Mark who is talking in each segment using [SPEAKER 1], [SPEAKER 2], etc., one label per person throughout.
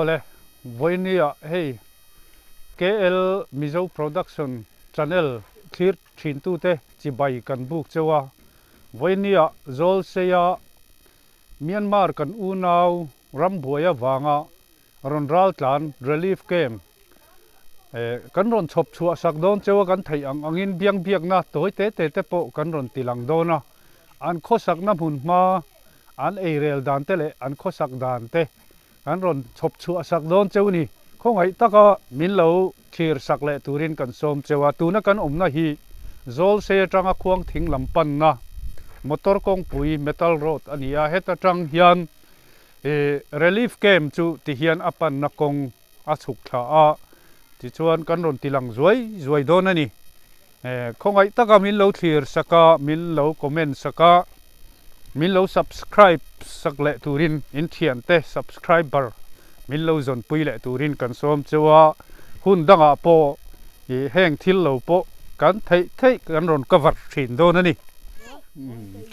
[SPEAKER 1] Awle, vawinia hei KL Mizo Production Channel thlir thintute chibai kan buk cheu a, vawinia Zawlseia Myanmar kan unau rambuai avanga rawn raltlan Relief Camp kan rawn chhawp chhuah sak dawn cheu a, kan theih ang angin biang biakna tawi te te te pawh kan rawn ti lang dawn a, an khawsakna hmun hma an eirel dan te leh an khawsak dan te kan rawn chhawp chhuah sak dawn cheu ni. Khawngaih taka min lo thlir sak leh turin kan sawm cheu a, tuna kan awmna hi Zawlsei atanga khuang thing lam panna motor kawngpui metal road a ni a, heta tang hian Relief camp chu ti hian a panna kawng a chhuk thla a, tichuan kan rawn ti lang zuai zuai dawn a ni. Khawngaih taka min lo thlir sak a, min lo comment sak a, min lo subscribe sak leh turin in thiante subscriber min lo zawnpui leh turin kan sawm cheu a, hun dangah pawh heng thil lo pawh kan theih theih kan rawn cover thin dawn a ni.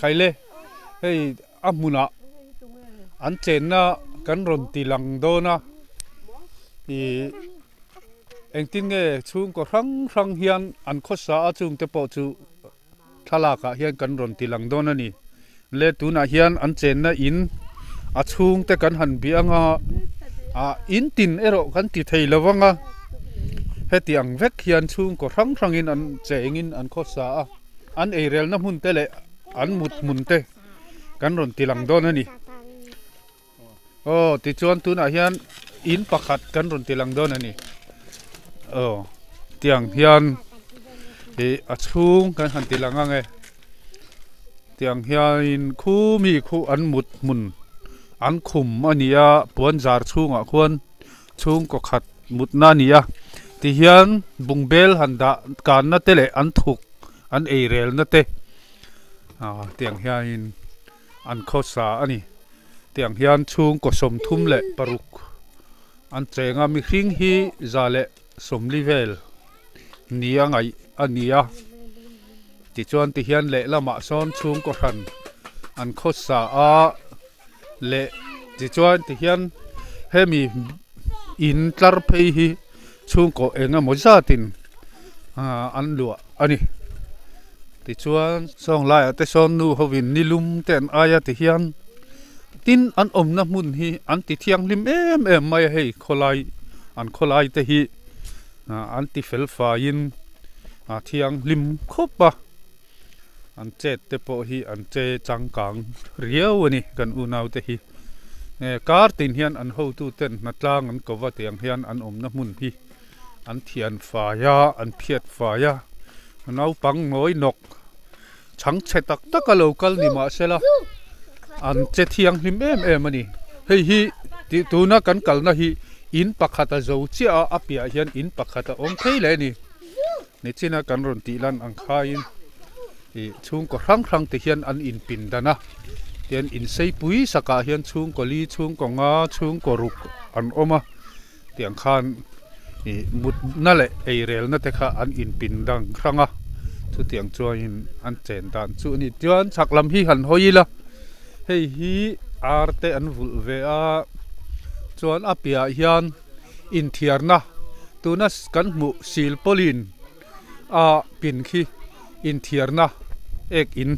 [SPEAKER 1] Khaile hei a hmunah an chenna kan rawn ti lang dawn a ih engtin nge chhungkaw hrang hrang hian an khawsa a chungte pawh chu thlalak ah hian kan rawn ti lang dawn a ni le tunah hian an chenna in a chhungte kan han bih ang a ah in tin erawh kan ti thei lo vang a heti ang vek hian chhungkaw hrang hrang in an cheng in an khawsa a an eirelna hmun te leh an mut hmun te. kan rawn ti lang dawn a ni aw tichuan tunah hian in pakhat kan rawn ti lang dawn a ni aw tiang hian ih a chhung kan han ti lang ang e tiang hianin khu mi khu an mut hmun an khum a ni a puan zar chhungah khuan chhungkaw khat mutna a ni a tihian bungbel han dah kanna te leh an thuk an eirelna te. Ah tiang hianin an khawsa a ni tiang hian chhungkaw 36 an cheng a mihring hi 140 vel ni a ngaih a ni a tichuan tihian lehlamah sawn chhungkaw hran an khawsa a leh tichuan tihian hemi in tlar phei hi chhungkaw eng emaw zatin ah an luah a ni tichuan sawng laiah te sawn nu hovin nilum te an ai a tihian tin an awmna hmun hi an ti thianghlim em em mai a hei khawlai an khawlai te hi ah an ti fel faiin a thianghlim khawp a. An chet te pawh hi an che changkang riau a ni kan unau te hi. Kar tin hian an hotu ten hnatlang an ko va tiang hian an awmna hmun hi an thian fai a, an phiat fai a. Naupang nawi nawk chhang chhe tak tak a lo kal ni mahsela an che thianghlim em em a ni. Hei hi tih tuna kan kalna hi in pakhat a zo chiah a, a piah hian in pakhat a awm thei leh a ni. Nichina kan rawn tih lan ang khaiin ih chhungkaw hrang hrang te hian an inpin dan a tian inseipui sakah hian chhungkaw li chhungkaw nga chhungkaw ruk an awm a tiang khan ih mutna leh eirelna te kha an inpin dang hrang a chutiang chuanin an chen dan chu a ni chuan chhak lam hi han hawi ila hei hi ar te an vulh ve a chuan a piahah hian. Inthiarna tuna kan hmuh silpawlin a pin khi inthiarna ek in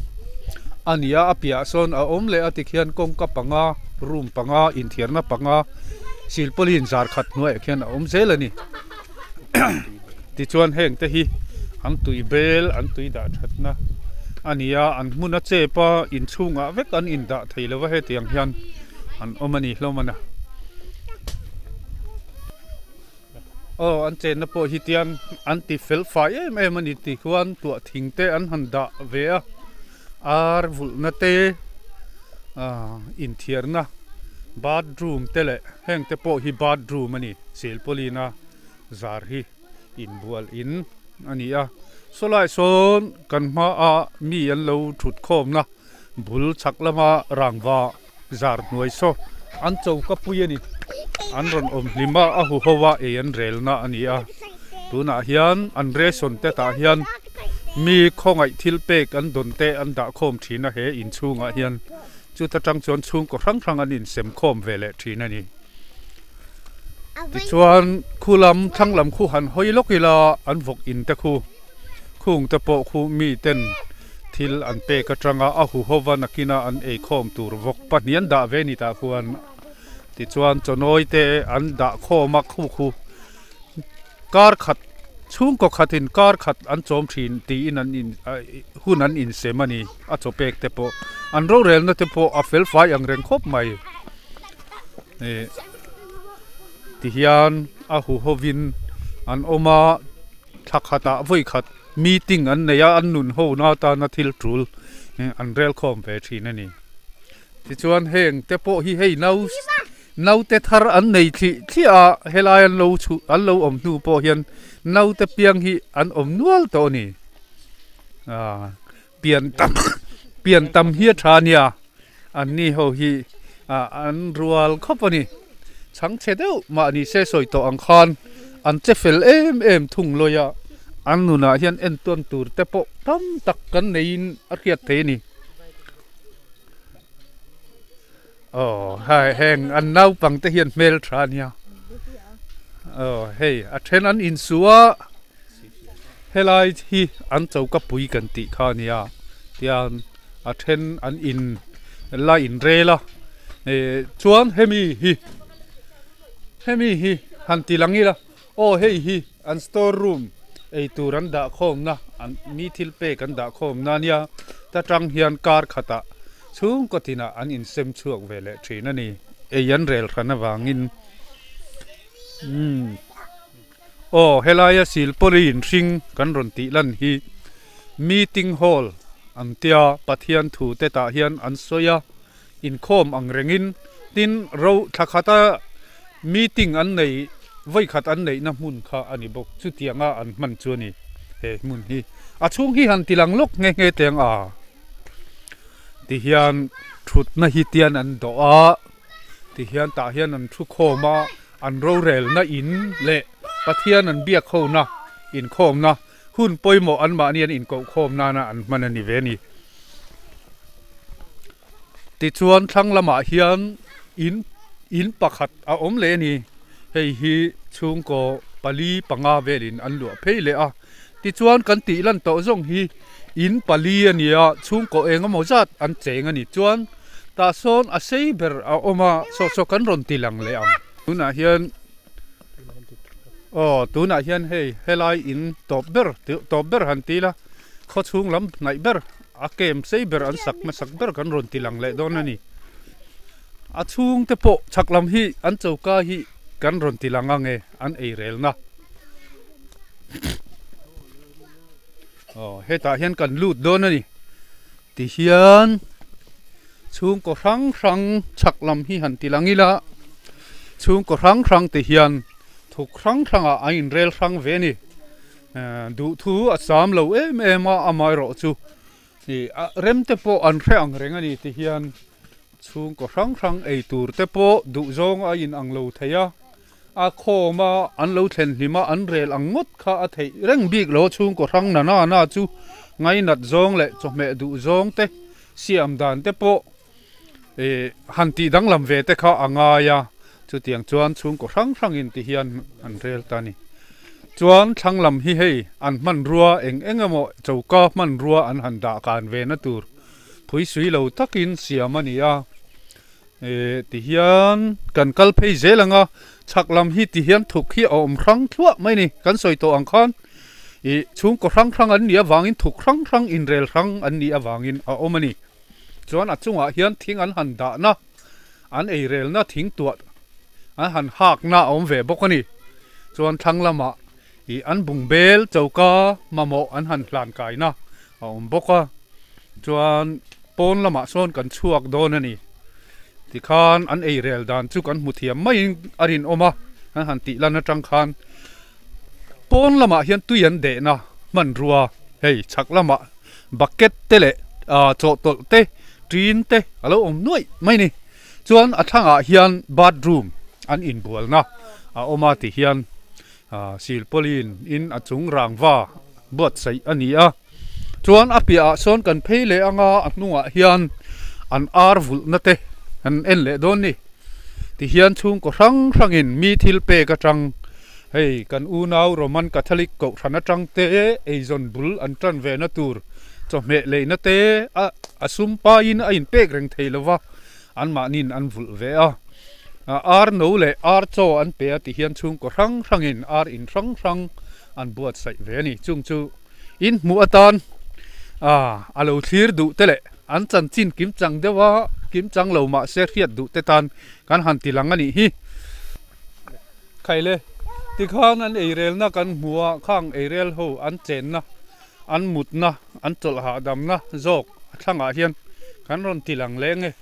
[SPEAKER 1] a ni a, a piahah sawn a awm leh a tikhian kawngka panga room panga inthiarna panga silpawlin zar khat hnuaiah khian a awm zel a ni tichuan heng te hi an tui bel an tui dah thatna a ni a an hmun a chep a inchhungah vek an indah thei lo va hetiang hian. An awm a ni hlawm a na. Aw an chenna pawh hi tian an ti fel fai em em a ni tih khuan tuah thing te an han dah ve a ar vulhna te ah inthiarna bathroom te leh heng te pawh hi bathroom a ni silpaulina zar hi inbual in a ni a sawlai sawn kan hmaah mi an lo thut khawmna bul chhak lama rangva. Zar hnuai saw an choka pui a ni. An rawn awm hlim a, a huho a ei an relna a ni a. Tunah hian an ration te tah hian mi khawngaih thil pek an dawn te an dah khawm thin a he inchhungah hian. Chuta tang chuan chhungkaw hrang hrang an insem khawm ve leh thin a ni. Tichuan khu lam thlang lam khu han hawi lawk ila an vawk in te khu khung te pawh khu mi ten thil an pek atanga a huhova nakina an eikhawm tur vawk pahnih an dah ve a ni tah khuan tichuan chawnawi te an dah khawm a khu khu kar khat chhungkaw khatin kar khat an chawm thin tiin an in hun an insem a ni a chaw pek te pawh an rorelna te pawh a fel fai ang reng khawp mai ih tihian a huhovin an awm a thla khatah vawi khat meeting an nei a an nun ho na atana thil tul an rel khawm ve thin a ni tichuan heng te pawh hi hei nau Naute thar an nei thlih thliah a, helai an lo chhuh an lo awm hnu pawh hian naute piang hi an awm nual tawh a ni. Aaa pian tam pian tam hi a tha a nia, an ni ho hi ah an rual khawp a ni. Chhangchhe deuh mahni se sawi tawh ang khan an che fel em em thung lawi a, an nunah hian entawn tur te pawh tam tak kan neiin a hriat thei a ni. Aw hai heng an naupang te hian hmel tha a nia aw hei a then an insu a helai hi an choka pui kan tih kha a nia tian a then an in la in rel a eh chuan hemi hi hemi hi han ti lang ila aw hei hi an store room eitur an dah khawmna an mi thil pek an dah khawmna a nia ta tang hian kar khatah chhungkaw tinah an insem chhuak ve leh thin a ni ei an rel hran avangin umm aw helaia silpawlhi inhring kan rawn tih lan hi meeting hall an tia Pathian thu te tah hian an sawi a inkhawm ang rengin tin ro thla khata meeting an nei vawi khat an neihna hmun kha a ni bawk chutianga an hman chu a ni he hmun hi a chhung hi han ti lang lawk nghe nghe teh ang a tihian thutna hi tian an dawh a tihian tah hian an thu khawm a an rorelna in leh Pathian an biak hona inkhawmna hun pawimawh anmahni an inkohkhawm nana an hman a ni ve a ni. Tichuan thlang lamah hian in in pakhat a awm leh a ni. Hei hi chhungkaw pali panga velin an luah phei leh a. Tichuan kan tih lan tawh zawng hi in pali a ni a, chhungkaw eng emaw zat an cheng a ni. Chuan tah sawn a sei ber a awm a, saw saw kan rawn ti lang leh ang. Tunah hian Aw tunah hian hei helai in tawp ber tawp ber han ti ila khaw chhung lam hnaih ber a kem sei ber an sak hmasak ber kan rawn ti lang leh dawn a ni. A chhung te pawh chhak lam hi an choka hi kan rawn ti lang ang e an ei relna. Aw hetah hian kan lut dawn a ni tihian chhungkaw hrang hrang chhak lam hi han ti lang ila chhungkaw hrang hrang te hian thuk hrang hrangah an inrel hrang ve a ni duhthu a sam lo em em a amaherawh chu ih a rem te pawh an hre ang reng a ni ti hian chhungkaw hrang hrang ei tur te pawh duhzawng a inang lo thei a. A khawm a, an lo thlen hlim a, an rel ang ngawt kha a theih reng bik lo a, chhungkaw hrang na na na chu ngainat zawng leh chawhmeh duh zawng te siam dan te pawh ih han tih danglam ve te kha a ngai a, chutiang chuan chhungkaw hrang hrangin ti hian an rel ta a ni. Chuan thlang lam hi hei an hmanrua eng eng emaw choka hmanrua an han dah kan ve na tur phuisui lo takin siam a ni a. Ehh tihian kan kal phei zel ang a, chhak lam hi tihian thuk hi a awm hrang thluah mai a ni, kan sawi tawh ang khan ih chhungkaw hrang hrang an nih avangin thuk hrang hrang inrel hrang an nih avangin a awm a ni. Chuan a chungah hian thing an han dahna, an eirelna thing tuah an han hakna a awm ve bawk a ni. Chuan thlang lamah ih an bungbel choka mamawh an han hlan kaina a awm bawk a chuan pawn lamah sawn kan chhuak dawn a ni tikhan an ei rel dan chu kan hmu thiam maiin a rinawm a an han tih lan atang khan pawn lamah hian tui an dehna hmanrua hei chhak lamah bucket te leh ah chawhtawlh te tin te a lo awm nuaih mai a ni chuan a thlangah hian bathroom an inbualna a awm a ti hian. Ah silpawlin in a chung rangva buatsaih a ni a chuan a piahah sawn kan phei leh anga a hnungah hian an ar vulhna te an en leh dawn ni. Tihian chhungkaw hrang hrangin mi thil pek atang hei kan unau Roman Catholic kohhran atang te eizawn bul an tan ve na tur chawhmeh leina te a a sum paiin a inpek reng thei lova anmahniin an vulh ve a. Ar no leh ar chaw an pe a tihian chhungkaw hrang hrangin ar in hrang hrang an buatsaih ve a ni. Chung chu in hmuh atan a lo thlir duh te leh an chanchin kim chang deuh a, kim chang lo mah se hriat duh te tan kan han ti lang a nih hi. Khaile, tikhan an eirelna kan hmu a, khang eirel ho an chenna, an mutna, an chawlh hahdamna zawk a thlangah hian kan rawn ti lang leng e.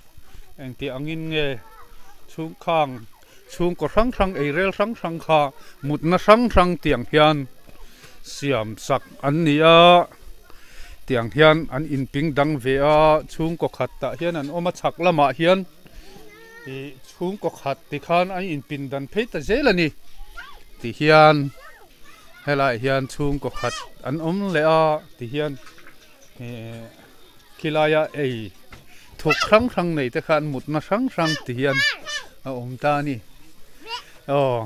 [SPEAKER 1] Engtih angin nge chhung khang Chhungkaw hrang hrang eirel hrang hrang kha mutna hrang hrang tiang hian siam sak an ni a, tiang hian an inping dang ve a, chhungkaw khat tah hian an awm a, chhak lamah hian ih chhungkaw khat ti khan an inpin dan phei ta zel a ni ti hian helaiah hian chhungkaw khat an awm leh a ti hian ih Khilaia ei thuk hrang hrang nei te khan mutna hrang hrang ti hian a awm ta a ni. Aw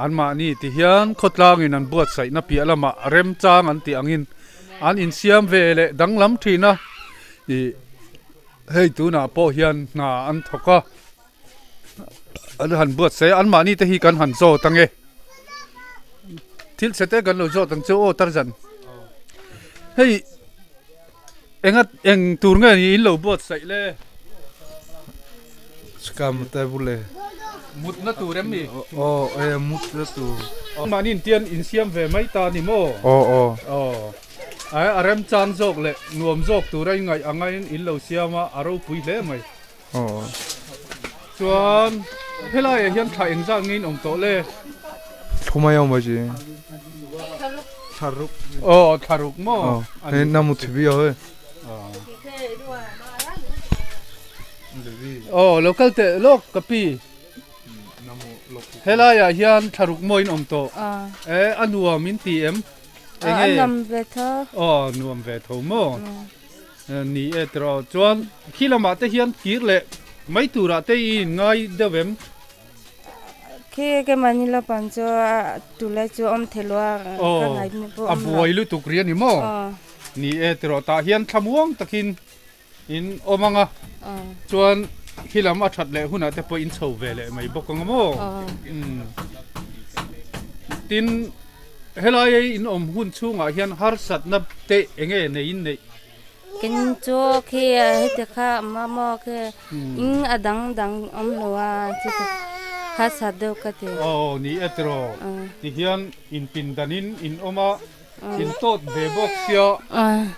[SPEAKER 1] anmahni ti hian khawtlangin an buatsaihna piah lamah remchang an tih angin an insiam ve leh danglam thin a, ih hei tunah pawh hian hna an thawk a, an han buatsaih a anmahni te hi kan han zawt ange. Thil chhe te kan lo zawt ang chu aw Tarzan. Hei enga eng tur nge ni in lo buatsaih le?
[SPEAKER 2] Chka mutai bule.
[SPEAKER 1] Mutna tur em ni?
[SPEAKER 2] Aw e mutna tur.
[SPEAKER 1] Mahni intian insiam ve mai ta ni maw?
[SPEAKER 2] Aw aw.
[SPEAKER 1] Aw a remchang zawk leh nuam zawk tura in ngaih anga in lo siam a, a ropui hle mai.
[SPEAKER 2] Aw.
[SPEAKER 1] Chuan helaiah hian thla engzat nge in awm tawh le?
[SPEAKER 2] Thumai awm a chi. Thlaruk.
[SPEAKER 1] Aw thlaruk maw?
[SPEAKER 2] Aw hei namu thibi a hei.
[SPEAKER 1] Aw lo kal teh lawk ka pi. Helaiah hian thlaruk maw in awm tawh? E a nuam in ti em?
[SPEAKER 3] Enge? A nuam ve tho.
[SPEAKER 1] Aw nuam ve tho maw? Ni e tiraw chuan khi lamah te hian kir leh mai turah te i inngai deuh em?
[SPEAKER 3] Khi keimahni lampang chu tulai chu awm thei lo a ka ngai pawh
[SPEAKER 1] a buai lutuk ri a ni maw? Ni e tiraw tah hian thlamuang takin in awm ang a chuan khi lam a that leh hunah te pawh in chho ve leh mai bawk ang maw? Tin helai in awm hun chhungah hian harsatna te eng nge nei in neih?
[SPEAKER 3] Ken chu khi heti kha awm a maw khi eng a dang dang awm lo a chuti harsat deuh ka ti.
[SPEAKER 1] Aw ni e tiraw tihian inpin danin in awm a in tawt ve bawk sia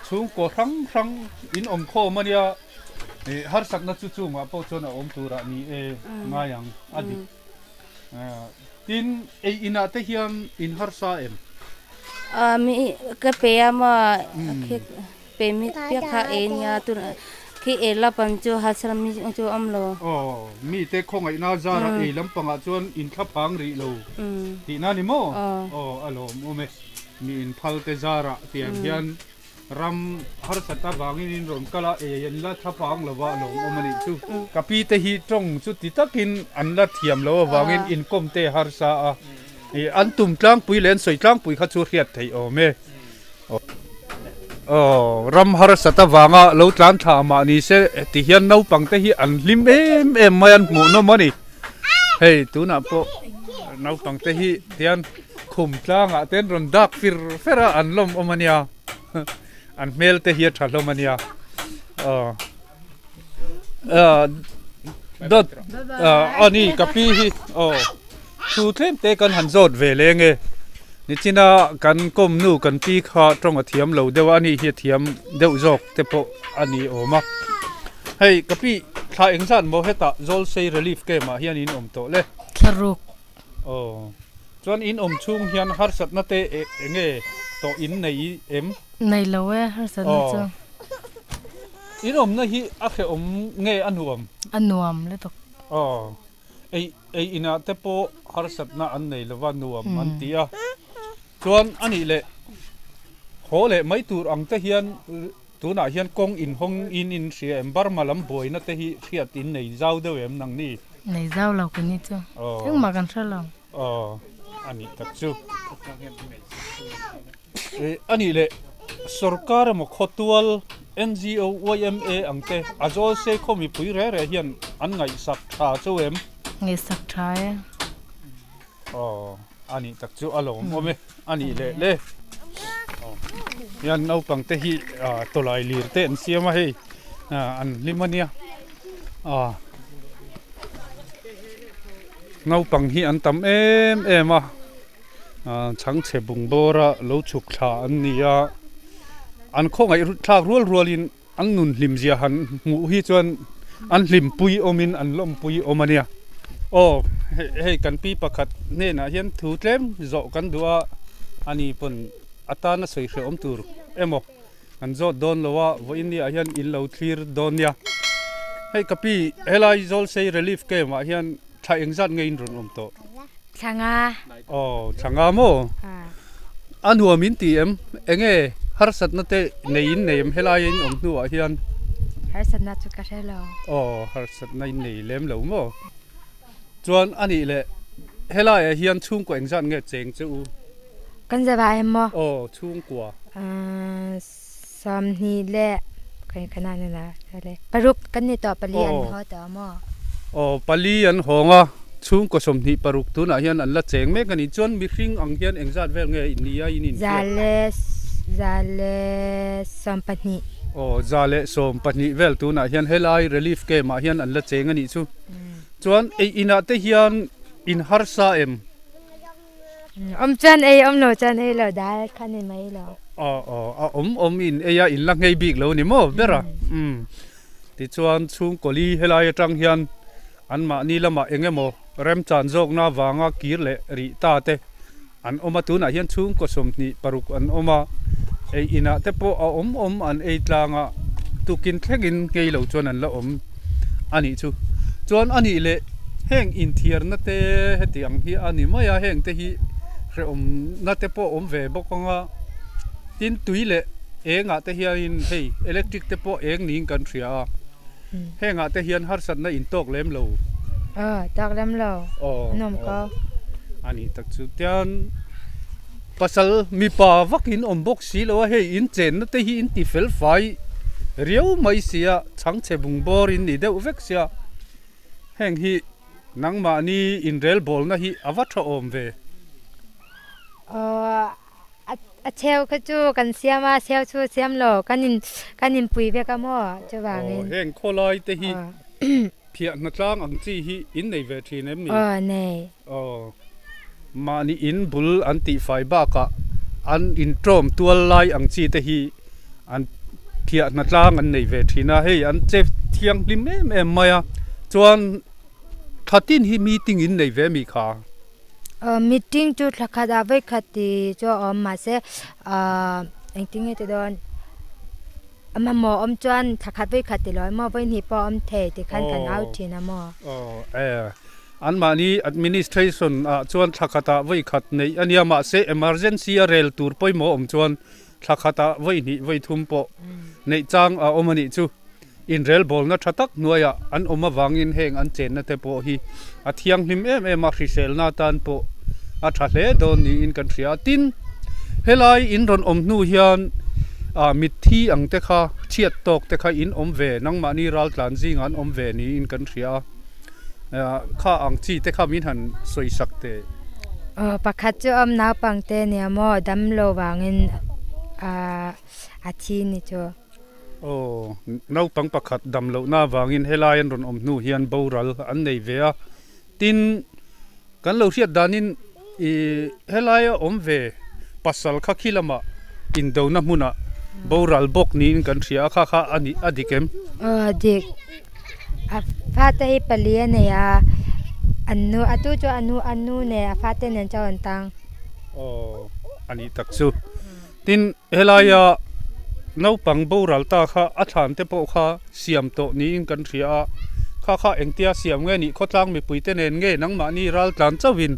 [SPEAKER 1] chhungkaw hrang hrang in awm khawm a nia harsatna chu chungah pawh chuan a awm turah ni e ngai ang a dik. Tin, ei inah te hian in harsa em?
[SPEAKER 3] Mi ka pe a maw khi pe mi piak kha ei nia tun khi ei la pan chu harsa mi chu awm lo.
[SPEAKER 1] Aw, mi te khawngaihna zara ei lampangah chuan in thlaphang rih lo tihna ni maw? Aw, a lawmawm e. Mi inphal te zarah tiang hian Ram harsat avangin in rawn kal a, ei an la thlapang lo a, lawm awm a nih chu. Ka pi te hi tawng chu ti takin an la thiam lo avangin inkawm te harsa a, an tum tlangpui leh an sawi tlangpui kha chu hriat theih awm e. Aw, ram harsat avanga lo tlan thla mah ni se ti hian naupang te hi an hlim em em mai a, an hmuhnawm a ni. Hei tunah pawh naupang te hi tian khum tlangah te an rawn dak fir fer a, an lawm awm a nia. An hmel te hi a tha hlawm a nia. Aw dawt a ni ka pi hi aw thu tlem te kan han zawt ve leng e. Nichina kan kawm nu kan pi kha tawng a thiam lo deuh a, ani hi a thiam deuh zawk te pawh a ni awm a. Hei ka pi thla engzat maw hetah Zawlsei Relief Camp ah hian in awm tawh le?
[SPEAKER 4] Thlaruk.
[SPEAKER 1] Aw. Chuan in awm chhung hian harsatna te eng nge tawh in nei em?
[SPEAKER 4] Nei lo e harsatna chu.
[SPEAKER 1] Aw. In awmna hi a hrehawm nge a nuam?
[SPEAKER 4] A nuam lutuk.
[SPEAKER 1] Aw. Ei ei inah te pawh harsatna an nei lova nuam an ti a. Chuan a nih leh haw leh mai tur ang te hian tunah hian kawng inhawng in in hria em? Burma lam buaina te hi hriat in nei zau deuh em nang ni?
[SPEAKER 4] Nei zau lo ka ni chu. Engmah kan hre lo.
[SPEAKER 1] Aw a nih tak chu. A nih leh sorkar emaw khawtual NGO YMA ang te a zawl sei khaw mipui re re hian an ngaihsak tha chu em?
[SPEAKER 4] Ngaihsak tha e.
[SPEAKER 1] Aw a nih tak chu a lawm awm e a nih leh le. Hian naupang te hi tawlai lir te an siam a hei an hlim a nia. Naupang hi an tam em em a chhangchhe bungbawra lo chhuk thla an ni a an khawngaih thlak rual rualin an nun hlim zia han hmuh hi chuan an hlimpui awmin an lawmpui awm a nia aw hei kan pi pakhat hnenah hian thu tlem zawh kan duh a ani pawn a tana sawi hrehawm tur emaw. Kan zawt dawn lo a, vawiin ni ah hian in lo thlir dawn nia. Hei ka pi, helai Zawlsei Relief Camp ah hian thla engzat nge in rawn awm tawh?
[SPEAKER 5] Thla nga.
[SPEAKER 1] Aw, thla nga maw? A nuam in ti em? Enge harsatna te nei in nei em helai in awm hnuah hian?
[SPEAKER 5] Harsatna chu ka hre lo.
[SPEAKER 1] Aw, harsatna in nei lem lo maw? Chuan anih leh helai ah hian chhungkua engzat nge cheng che u?
[SPEAKER 5] Kan zava em maw?
[SPEAKER 1] Aw, chhungkua.
[SPEAKER 5] Sawmhnih leh kan kana na na le paruk kan ni tawh pali an haw tawh maw?
[SPEAKER 1] Aw, pali an hawng a, chhungkua 25 tunah hian an la cheng mek a ni. Chuan mihring ang hian engzat vel nge in nia in inhriat?
[SPEAKER 5] 112.
[SPEAKER 1] Aw, 112 vel tunah hian helai relief camp ah hian an la cheng a nih chu. Chuan ei inah te hian in harsa em?
[SPEAKER 5] Awm chuan ei awm lo chuan ei lo dal kha ni mai lo.
[SPEAKER 1] Aw aw a awm awm in ei a in la nghei bik lo ni maw ber a umm tichuan chhungkaw li helai atang hian an mahni lamah eng emaw remchan zawkna vanga kir leh rih ta te an awm a tunah hian chhungkaw 26 an awm a ei inah te pawh a awm awm an ei tlang a tukin thlengin nghei lo chuan an la awm a nih chu chuan a nih leh. Heng inthiarna te heti ang hi a ni mai a, heng te hi hrehawmna te pawh a awm ve bawk ang a, tin tui leh engah te hianin hei electric te pawh eng niin kan hria a, hengah te hian harsatna intawk lem lo.
[SPEAKER 5] Aw, tawk lem lo, an awm ko.
[SPEAKER 1] A nih tak chu tian pasal mipa vakin awm bawk si lo a, hei inchenna te hi inti fel fai riau mai sia, chhangchhe bungbawr in ni deuh vek sia. Heng hi nangmahni inrelbawlna hi a va tha awm ve.
[SPEAKER 5] Aw, a cheu kha chu kan siam a, cheu chu siam lo, kan in kan inpui vek a maw chuvangin.
[SPEAKER 1] Aw, heng khawlai te hi phiah hnatlang ang chi hi in nei ve thin em ni?
[SPEAKER 5] Aw, nei.
[SPEAKER 1] Aw, mahni in bul an tihfai bakah an intawm tual lai ang chi te hi an phiah hnatlang an nei ve thin a, hei an che thianghlim em em mai a, chuan thla tin hi meeting in nei ve mi kha?
[SPEAKER 5] Aw meeting chu thla khat ah vawi khat tih chu a awm mahse ahh engtin nge ti dawn a mamawh awm chuan thla khat vawi khat ti lo emaw vawi hnih pawh a awm thei ti khan kan au thin a maw?
[SPEAKER 1] Aw e Anmahni administration ah chuan thla khatah vawi khat neih a nia mahse emergency a rel tur pawimawh awm chuan Thla khatah vawi hnih vawi thum pawh neih chang a awm a nih chu. Inrelbawlna tha tak hnuaiah an awm avangin heng an chenna te pawh hi a thianghlim em em a, hriselna atan pawh a tha hle dawn niin kan hria a. Tin, helai in rawn awm hnu hian mitthi ang te kha, chhiat tawk te kha in awm ve, nangmahni raltlan zingah an awm ve niin kan hria a, kha ang chi te kha min han sawisak teh.
[SPEAKER 5] Aw pakhat chu awm naupang te nia maw damlo vangin a thi ni chu.
[SPEAKER 1] Aw naupang pakhat damlohna avangin helai an rawn awm hnu hian boral an nei ve a, tin kan lo hriat danin ih helaia awm ve pasal kha khi lamah indona hmunah boral bawk niin kan hria a kha kha a nih a dik em?
[SPEAKER 5] Aw a dik. A fate hi pali a nei a, an nu a tu chu a nu a nu nen a fate nen chauh an tang.
[SPEAKER 1] Aw a nih tak chu. Tin helaia naupang boral ta kha a thlan te pawh kha siam tawh niin kan hria a, kha kha engtia siam nge nih khawtlang mipui te nen nge nangmahni ral tlan chauhin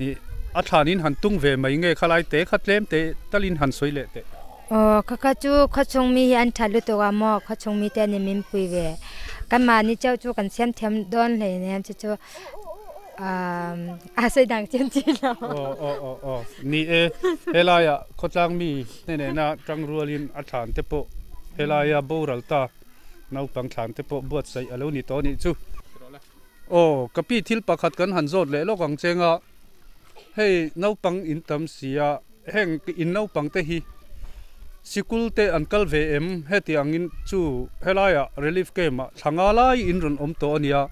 [SPEAKER 1] ih a thlanin han tung ve mai nge khalai te kha tlem te talin han sawi leh teh.
[SPEAKER 5] Aw kha kha chu khawchhung mi hi an that lutuk a maw khawchhung mi te an in min pui ve. Kan mahni chauh chu kan siam thiam dawn hleinem chu chu a sawi dang chiam chi lo.
[SPEAKER 1] Aw aw aw aw ni e, helaiah khawtlang mi hnenena tang rualin a thlan te pawh helaia boral ta naupang thlan te pawh buatsaih a lo ni tawh a nih chu. Aw ka pi thil pakhat kan han zawt leh lawk ang cheng a, hei naupang in tam si a, heng in naupang te hi sikul te an kal ve em? Heti angin chu helaiah relief camp ah thla nga lai in rawn awm tawh a nia,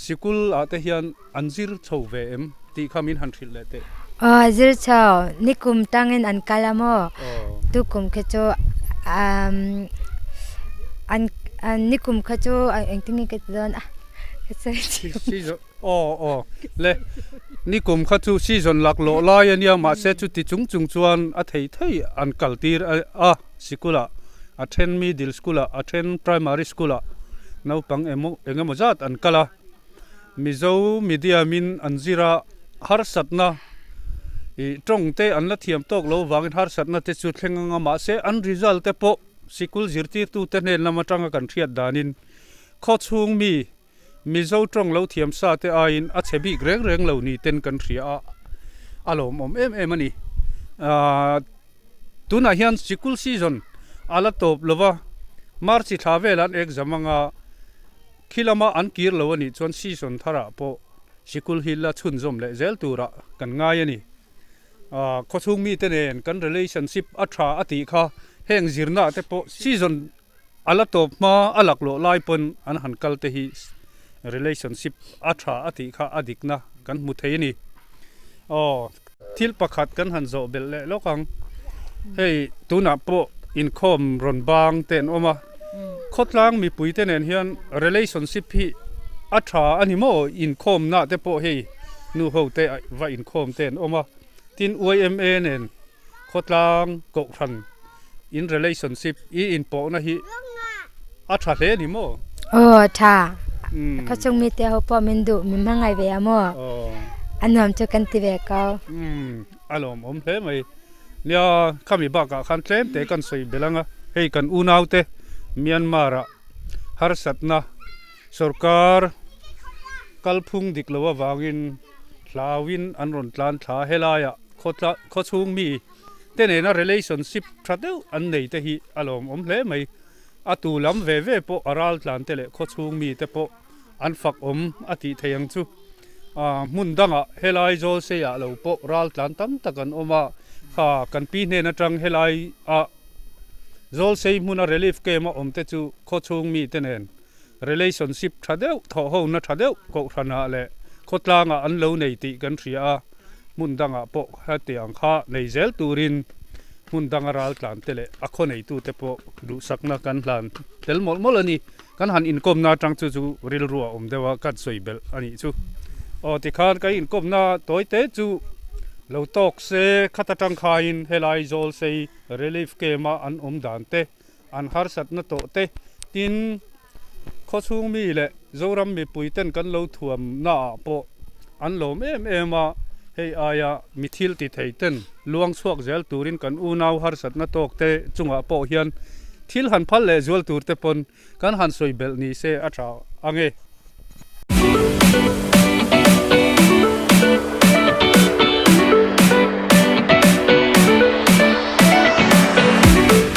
[SPEAKER 1] sikul ah te hian an zir chho ve em tih kha min han hrilh leh teh.
[SPEAKER 5] Aw zir chho, nikum tangin an kal a maw? Tukum kha chu an nikum kha chu engtin nge ka ti dawn a ka sawi thiam.
[SPEAKER 1] Aw aw le, nikum kha chu season laklawh lai a nia mahse chuti chung chung chuan a thei thei an kal tir a sikul ah a then middle school ah a then primary school ah naupang emaw eng emaw zat an kal a. Mizo medium in an zir a, harsatna ih tawng te an la thiam tawk lo vangin harsatna te chu thleng anga mahse an result te pawh sikul zirtirtu te hnen lam atanga kan hriat danin khawchhung mi Mizo tawng lo thiam sa te aiin a chhe bik reng reng lo ni ten kan hria a, a lawmawm em em a ni. Aaa tunah hian sikul season a la tawp lova March thla velah an exam anga Khi lama an kir lo a nih chuan season tharah pawh sikul hi la chhunzawm leh zel turah kan ngai a ni. Khawchhung mite nen kan relationship a tha a tih kha heng zirna te pawh season a la tawp hma a laklawh lai pawn an han kal te hi relationship a tha a tih kha a dikna kan hmu thei a ni. Aw thil pakhat kan han zawh belh leh lawk ang. Hei tunah pawh inkhawm rawn bang te an awm a, khawtlang mipui te nen hian relationship hi a tha a ni maw? Inkhawmna te pawh hei nu ho te va inkhawm te an awm a, tin yma nen khawtlang kohhran in relationship i inpawhna hi a tha hle a ni maw?
[SPEAKER 5] Aw tha, khawchhung mite ho pawh min duh min hmangaih ve a maw? A nuam chu kan ti ve ko.
[SPEAKER 1] A lawmawm hle mai. Nia, khami bakah khan tlem te kan sawi belh ang a, hei kan unaute Myanmar-ah harsatna sorkar kalphung dik lo avangin hlauin an rawn tlan thla helaiah khawchhung mi te nena relationship tha deuh an nei te hi a lawmawm hle mai. A tu lam ve ve pawh a ral tlan te leh khawchhung mi te pawh an fak awm a tih theih ang chu. Hmun dangah helai zawl seiah lo pawh ral tlan tam tak an awm a, kha kan pi hnen atang helai ah zawl sei hmuna relief camp a awm te chu khawchhung mi te nen relationship tha deuh, thawhhona tha deuh kohhranah leh khawtlangah an lo nei tih kan hria a, hmun dangah pawh hetiang kha nei zel turin hmun danga ral tlan te leh a khaw neitute pawh duhsakna kan hlan tel mawlh mawlh a ni. Kan han inkawmna atang chu chu rilru a awm deuh a, kan sawi belh a nih chu. Aw tikhan ka inkawmna tawi te chu lo tawk se, khat atang khain helai zawl sei relief camp a an awm dan te, an harsatna tawh te, tin khawchhung mi leh Zoram mipui ten kan lo thuam naah pawh an lawm em em a, hei aia mi thil ti thei ten luang chhuak zel turin kan unau harsatna tawk te chungah pawh hian thil han phal leh zual tur te pawn kan han sawi belh ni se a tha ang e.